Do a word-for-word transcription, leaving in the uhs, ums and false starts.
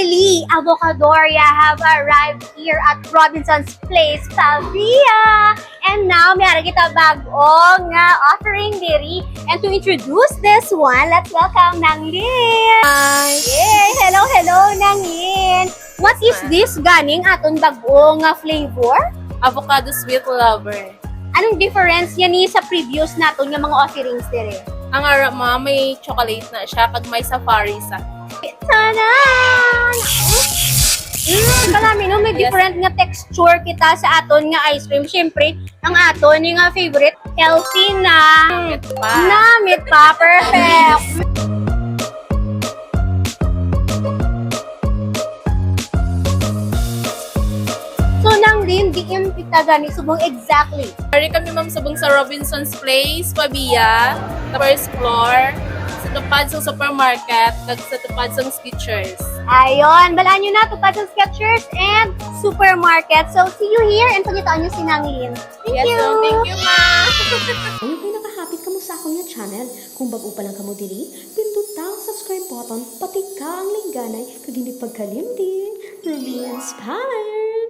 Lee Avocadoria have arrived here at Robinson's Place, Pavia. And now, may ara kita bag-o nga offering diri. And to introduce this one, let's welcome Nang Lynn. Hi! Yay! Hello, hello, Nang Lynn. What is this ganing aton bag-o nga flavor? Avocado sweet lover. Anong difference niya ni sa previous naton nga mga offerings diri? Ang ara, ma, may chocolate na siya kag may safari sa. Tanan! Mm, kalami, no? May Yes. Different nga texture kita sa aton nga ice cream. Siyempre, ang aton yung nga favorite, healthy na. Namit pa. Namit pa, perfect. So, Nang Lynn, diin kita gani subong exactly? Ari kami, ma'am, subong sa Robinson's Place, Pavia, sa first floor, sa tupad sa supermarket, kag sa tupad sa Skechers. Ayon, balaan nyo na, tupad sa Skechers and supermarket. So, see you here and pangitaan nyo si Nang Lynn. Thank Yes, you. So, thank you, ma'am. Kung kayo nakahapit kamo sa akong nga channel, kung bag-o pa lang kamo diri, pinduta ang subscribe button, pati ka ang lingganay, kag hindi pagkalimti, Ruby Inspire!